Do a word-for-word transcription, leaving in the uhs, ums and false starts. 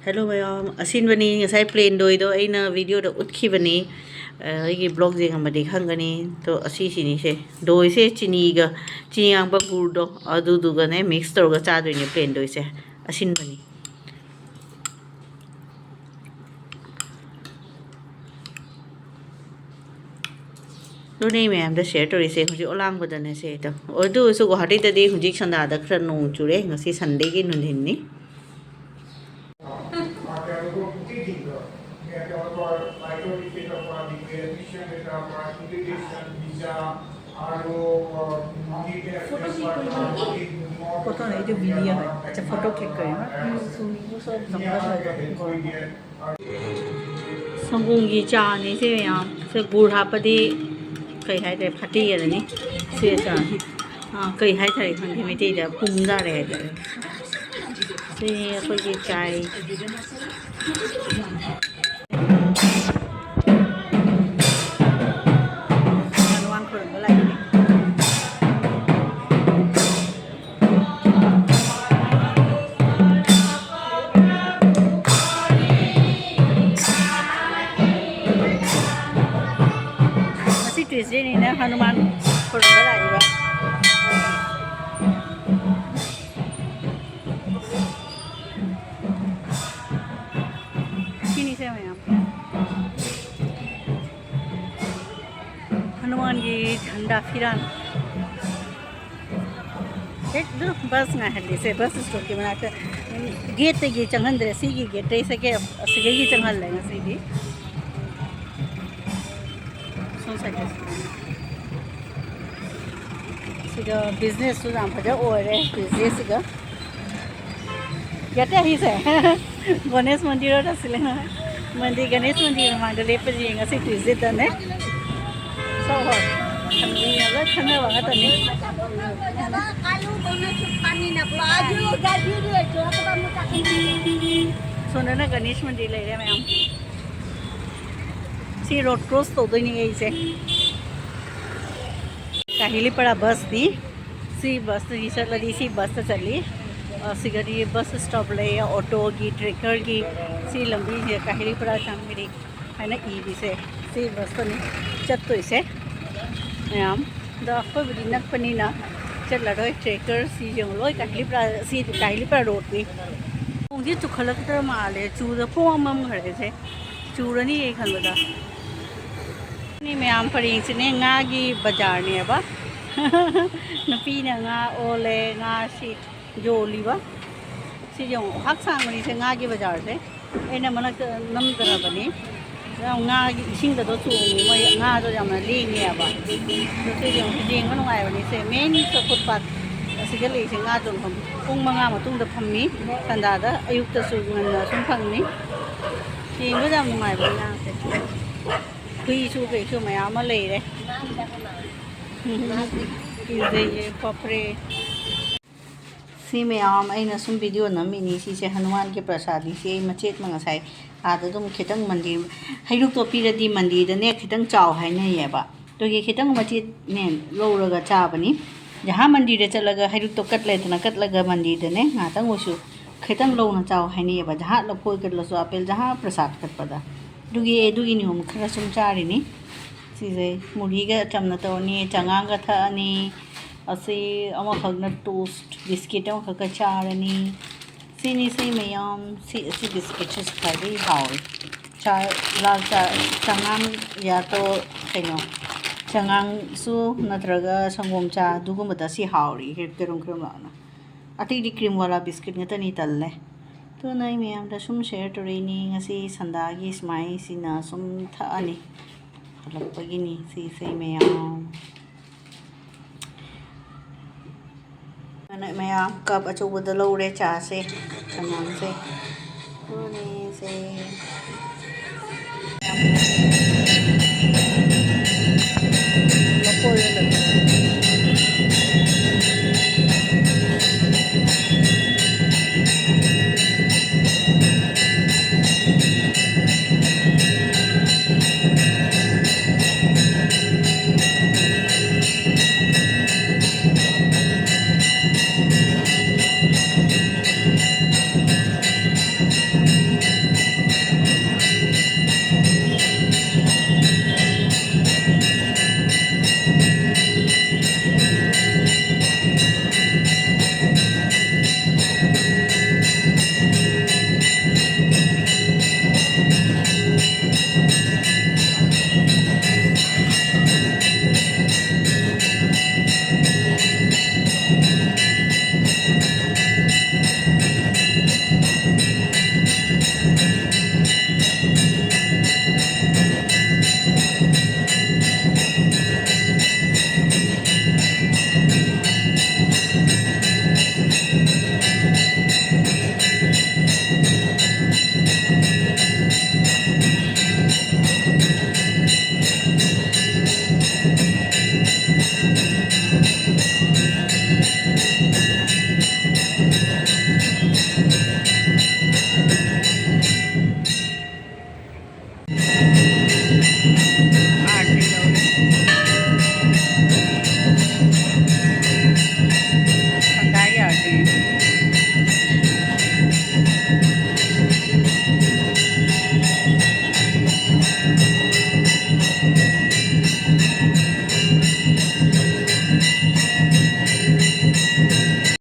Hello ꯃꯌꯥꯝ, ꯑꯁꯤꯟꯕꯅꯤ꯫ ꯉꯁꯥꯏ plane ꯗꯣꯏꯗꯣ ꯑꯩꯅ ꯚꯤꯗꯤꯑꯣꯗ ꯎꯠꯈꯤꯕꯅꯤ꯫ ꯑ, ꯑꯩꯒꯤ ꯕ꯭ꯂꯣꯒ ꯌꯦꯡꯉꯝꯃꯗꯤ ꯈꯪꯒꯅꯤ꯫ ꯑꯗꯣ ꯑꯁꯤꯁꯤꯅꯤꯁꯦ, ꯗꯣꯏꯁꯦ ꯆꯤꯅꯤꯒ, ꯆꯤꯅꯤ ꯌꯥꯡꯕ ꯒꯨꯔꯗꯣ, ꯑꯗꯨꯗꯨꯒꯅꯦ ꯃꯤꯛꯁ ꯇꯧꯔꯒ ꯆꯥꯗꯣꯏꯅꯦ ꯄ꯭ꯂꯦꯟ ꯗꯣꯏꯁꯦ꯫ ꯑꯁꯤꯟꯕꯅꯤ꯫ ꯑꯗꯨꯅꯦ ꯃꯌꯥꯝꯗ ꯁꯤꯌꯔ ꯇꯧꯔꯤꯁꯦ꯫ ꯍꯧꯖꯤꯛ ꯑꯣꯂꯥꯡꯕꯗꯅꯦ ꯁꯦ ꯑꯗꯣ꯫ ꯑꯗꯨ ꯑꯣꯏꯔꯁꯨ ꯒꯨꯋꯥꯍꯥꯇꯤꯗꯗꯤ ꯍꯧꯖꯤꯛ ꯁꯟꯗꯥꯗ ꯈꯔ ꯅꯣꯡ ꯆꯨꯔꯦ꯫ ꯉꯁꯤ ꯁꯟꯗꯦꯒꯤ ꯅꯨꯡꯊꯤꯟꯅꯤ꯫ फोटो नहीं, जो वीडियो है। अच्छा, फोटो क्लिक करें ना। संगोंगी चाने से यहाँ से गुड़ हापदी कई है रे फटी है नहीं। से चाने। हाँ, कई है थारे खंडे में तेरा पुंगा रह गए। से कोई चाय। ꯍꯅꯨꯃꯥꯟ ꯈꯨꯔꯨꯝꯕ ꯂꯥꯛꯏꯅꯦ꯫ ꯉꯁꯤ ꯇ꯭ꯌꯨꯁꯗꯦꯅꯤꯅ ꯍꯅꯨꯃꯥꯟ ꯈꯨꯔꯨꯝꯕ ꯂꯥꯛꯏꯕ꯫ ꯁꯤꯅꯤꯁꯦ ꯃꯌꯥꯝ꯫ ꯍꯅꯨꯃꯥꯟꯒꯤ ꯖꯟꯗꯥ ꯐꯤꯔꯥꯟ꯫ ꯍꯦꯛ ꯑꯗꯨ ꯕꯁ ꯉꯥꯏꯍꯜꯂꯤꯁꯦ, ꯕꯁ ꯁ꯭ꯇꯣꯞꯀꯤ ꯃꯅꯥꯛꯇ꯫ ꯒꯦꯠꯇꯒꯤ ꯆꯪꯍꯟꯗ꯭ꯔꯦ, ꯁꯤꯒꯤ ꯒꯦꯠꯇꯩ ꯁꯦꯀꯦ-, ꯑꯁꯤꯗꯒꯤ ꯆꯪꯍꯜꯂꯦ ꯉꯁꯤꯗꯤ꯫ ꯁꯣꯝ ꯁꯥꯏꯠꯇꯁꯨ꯫ ꯁꯤꯗ ꯕꯤꯖꯤꯅꯦꯁꯁꯨ ꯌꯥꯝ ꯐꯖ ꯑꯣꯏꯔꯦ, ꯇ꯭ꯌꯨꯁꯗꯦꯁꯤꯒ꯫ ꯌꯥꯇꯦ ꯍꯤꯁꯦ꯫ ꯒꯣꯅꯦꯁ ꯃꯟꯗꯤꯔꯗ ꯁꯤꯂꯦ꯫ ꯃꯟꯗꯤꯔ, ꯒꯅꯦꯁ ꯃꯟꯗꯤꯔ ꯃꯃꯥꯡꯗ ꯂꯦꯞꯄꯁꯦ ꯉꯁꯤ ꯇ꯭ꯌꯨꯁꯗꯦꯗꯅꯦ꯫ ꯁꯣ ꯍꯣꯏ꯫ ꯈꯪꯕꯤꯅꯕ ꯈꯟꯅꯕ ꯉꯥꯛꯇꯅꯤ꯫ ꯁꯣꯝꯗꯅ ꯒꯅꯦꯁ ꯃꯟꯗꯤꯔ ꯂꯩꯔꯦ ꯃꯌꯥꯝ꯫ ꯁꯤ ꯔꯣꯗ ꯀ꯭ꯔꯣꯁ ꯇꯧꯗꯣꯏꯅꯤ ꯑꯩꯁꯦ꯫ ꯀꯥꯍꯤꯂꯤꯄꯔꯥ ꯕꯁꯅꯤ꯫ ꯁꯤ ꯕꯁꯇꯒꯤ ꯆꯠꯂꯗꯤ ꯁꯤ ꯕꯁꯇ ꯆꯠꯂꯤ꯫ ꯑꯁꯤꯒꯗꯤ ꯕꯁ ꯁ꯭ꯇꯣꯞ ꯂꯩ, ꯑꯣꯇꯣꯒꯤ, ꯇ꯭ꯔꯦꯀꯔꯒꯤ꯫ ꯁꯤ ꯂꯝꯕꯤꯁꯦ ꯀꯥꯍꯤꯂꯤꯄꯔꯥ ꯆꯥꯡꯃꯤꯔꯤ ꯍꯥꯏꯅ ꯏꯔꯤꯁꯦ, ꯁꯤ ꯕꯁꯇꯅꯤ ꯆꯠꯇꯣꯏꯁꯦ꯫ ꯃꯌꯥꯝ ꯑꯗꯣ ꯑꯩꯈꯣꯏꯕꯨꯗꯤ ꯅꯛꯄꯅꯤꯅ ꯆꯠꯂꯔꯣꯏ꯫ ꯇ꯭ꯔꯦꯀꯔ ꯁꯤ ꯌꯦꯡꯉꯨ, ꯂꯣꯏ ꯀꯥꯍꯤꯂꯤꯄꯔꯥ, ꯁꯤ ꯀꯥꯍꯤꯂꯤꯄꯔꯥ ꯔꯣꯗꯅꯤ꯫ ꯅꯣꯡꯁꯤ ꯆꯨꯈꯠꯂꯛꯇ꯭ꯔ ꯃꯥꯜꯂꯦ, ꯆꯨꯗ ꯄꯣꯡ ꯃꯝꯈ꯭ꯔꯦꯁꯦ꯫ ꯆꯨꯔꯅꯤ ꯑꯩ ꯈꯟꯕꯗ꯫ ꯃꯤ ꯃꯌꯥꯝ ꯄꯔꯦꯡꯁꯤꯅꯦ ꯉꯥꯒꯤ ꯕꯖꯥꯔꯅꯦꯕ꯫ ꯅꯨꯄꯤꯅ ꯉꯥ ꯑꯣꯜꯂꯦ, ꯉꯥꯁꯤ ꯌꯣꯜꯂꯤꯕ꯫ ꯁꯤ ꯌꯦꯡꯉꯨ, ꯍꯥꯛ ꯁꯥꯡꯕꯅꯤꯁꯦ ꯉꯥꯒꯤ ꯕꯖꯥꯔꯁꯦ꯫ ꯑꯩꯅ ꯃꯅꯥꯛꯇ ꯅꯝꯗ꯭ꯔꯕꯅꯤ꯫ ꯌꯥꯝ ꯉꯥꯒꯤ ꯏꯁꯤꯡꯗꯗꯣ ꯆꯣꯡꯉꯤ, ꯃꯣꯏ ꯉꯥꯗꯣ ꯌꯥꯝꯅ ꯂꯦꯡꯉꯦꯕ꯫ ꯑꯗꯣ ꯁꯤ ꯌꯦꯡꯉꯨ, ꯌꯦꯡꯕ ꯅꯨꯡꯉꯥꯏꯕꯅꯤꯁꯦ꯫ ꯃꯦꯟ ꯐꯨꯠꯄꯥꯠ ꯑꯁꯤꯗ ꯂꯩꯔꯤꯁꯦ ꯉꯥ ꯌꯣꯟꯐꯝ꯫ ꯄꯨꯡ ꯃꯉꯥ ꯃꯇꯨꯡꯗ ꯐꯝꯃꯤ ꯁꯟꯗꯥꯗ, ꯑꯌꯨꯛꯇꯁꯨ ꯉꯟꯅ ꯁꯨꯝ ꯐꯪꯅꯤ꯫ ꯌꯦꯡꯕꯗ ꯌꯥꯝ ꯅꯨꯡꯉꯥꯏꯕꯅꯤ ꯉꯥꯁꯦ꯫ ꯍꯨꯏꯁꯨ ꯀꯩꯁꯨ ꯃꯌꯥꯝ ꯑꯃ ꯂꯩꯔꯦ꯫ ꯀꯤꯖꯩꯌꯦ, ꯀꯣꯄ꯭ꯔꯦ꯫ ꯁꯤ ꯃꯌꯥꯝ ꯑꯩꯅ ꯁꯨꯝ ꯚꯤꯗꯤꯑꯣ ꯅꯝꯃꯤꯅꯤ꯫ ꯁꯤꯁꯦ ꯍꯅꯨꯃꯥꯟꯒꯤ ꯄ꯭ꯔꯁꯥꯗꯅꯤ꯫ ꯁꯤ ꯑꯩ ꯃꯆꯦꯠ ꯑꯃ ꯉꯁꯥꯏ ꯑꯥꯗ ꯑꯗꯨꯝ ꯈꯤꯇꯪ ꯃꯟꯗꯤꯔ, ꯍꯩꯔꯨꯛꯇꯣ ꯄꯤꯔꯗꯤ ꯃꯟꯗꯤꯔꯗꯅꯦ ꯈꯤꯇꯪ ꯆꯥꯎ ꯍꯥꯏꯅꯩꯌꯦꯕ꯫ ꯑꯗꯨꯒꯤ ꯈꯤꯇꯪ ꯃꯆꯦꯠꯅꯦ ꯂꯧꯔꯒ ꯆꯥꯕꯅꯤ꯫ ꯖꯍꯥ ꯃꯟꯗꯤꯔꯗ ꯆꯠꯂꯒ ꯍꯩꯔꯨꯛꯇꯣ ꯀꯠꯂꯦꯗꯅ, ꯀꯠꯂꯒ ꯃꯟꯗꯤꯔꯗꯅꯦ ꯉꯥꯏꯍꯥꯛꯇꯪ ꯑꯣꯏꯁꯨ ꯈꯤꯇꯪ ꯂꯧꯅ ꯆꯥꯎ ꯍꯥꯏꯅꯩꯌꯦꯕ꯫ ꯖꯍꯥ ꯂꯐꯣꯏ ꯀꯠꯂꯁꯨ, ꯑꯄꯦꯜ ꯖꯍꯥ ꯄ꯭ꯔꯁꯥꯗ ꯀꯠꯄꯗ꯫ ꯑꯗꯨꯒꯤ, ꯑꯗꯨꯒꯤ ꯅꯤꯌꯣꯝ ꯈꯔ ꯁꯨꯝ ꯆꯥꯔꯤꯅꯤ꯫ ꯁꯤꯁꯦ ꯃꯨꯔꯤꯒ ꯆꯝꯅ ꯇꯧꯔꯅꯤ, ꯆꯉꯥꯡꯒ ꯊꯛꯑꯅꯤ꯫ ꯑꯁꯤ ꯑꯃꯈꯛꯅ ꯇꯣꯁ ꯕꯤꯁꯀꯤꯠ ꯑꯃꯈꯛꯀ ꯆꯥꯔꯅꯤ꯫ ꯁꯤꯅꯤ ꯁꯤ ꯃꯌꯥꯝ꯫ ꯁꯤ, ꯁꯤ ꯕꯤꯁꯀꯤꯠꯁꯦ ꯈ꯭ꯋꯥꯏꯗꯒꯤ ꯍꯥꯎꯋꯤ꯫ ꯆꯥ, ꯂꯥꯜ ꯆꯥ, ꯆꯉꯥꯡ ꯌꯥꯇꯣ, ꯀꯩꯅꯣ, ꯆꯉꯥꯡꯁꯨ ꯅꯠꯇ꯭ꯔꯒ ꯁꯪꯒꯣꯝ ꯆꯥ, ꯑꯗꯨꯒꯨꯝꯕꯗ ꯁꯤ ꯍꯥꯎꯔꯤ, ꯀꯩꯔꯨꯝ ꯀꯩꯔꯨꯝ ꯂꯥꯎꯅ꯫ ꯑꯇꯩꯗꯤ ꯀ꯭ꯔꯤꯝ ꯋꯥꯂꯥ ꯕꯤꯁꯀꯤꯠ ꯉꯥꯛꯇꯅꯤ, ꯇꯜꯂꯦ꯫ ꯑꯗꯨꯅ ꯑꯩ ꯃꯌꯥꯝꯗ ꯁꯨꯝ ꯁꯤꯌꯔ ꯇꯧꯔꯛꯏꯅꯤ ꯉꯁꯤ ꯁꯟꯗꯥꯒꯤ ꯁꯨꯃꯥꯏꯁꯤꯅ ꯁꯨꯝ ꯊꯛꯑꯅꯤ꯫ ꯍꯜꯂꯛꯄꯒꯤꯅꯤ ꯁꯤꯁꯦ ꯃꯌꯥꯝ꯫ ꯃꯌꯥꯝ ꯀꯞ ꯑꯆꯧꯕꯗ ꯂꯧꯔꯦ ꯆꯥꯁꯦ, ꯆꯉꯥꯡꯁꯦ꯫ ꯑꯗꯨꯅꯦ ꯁꯦ꯫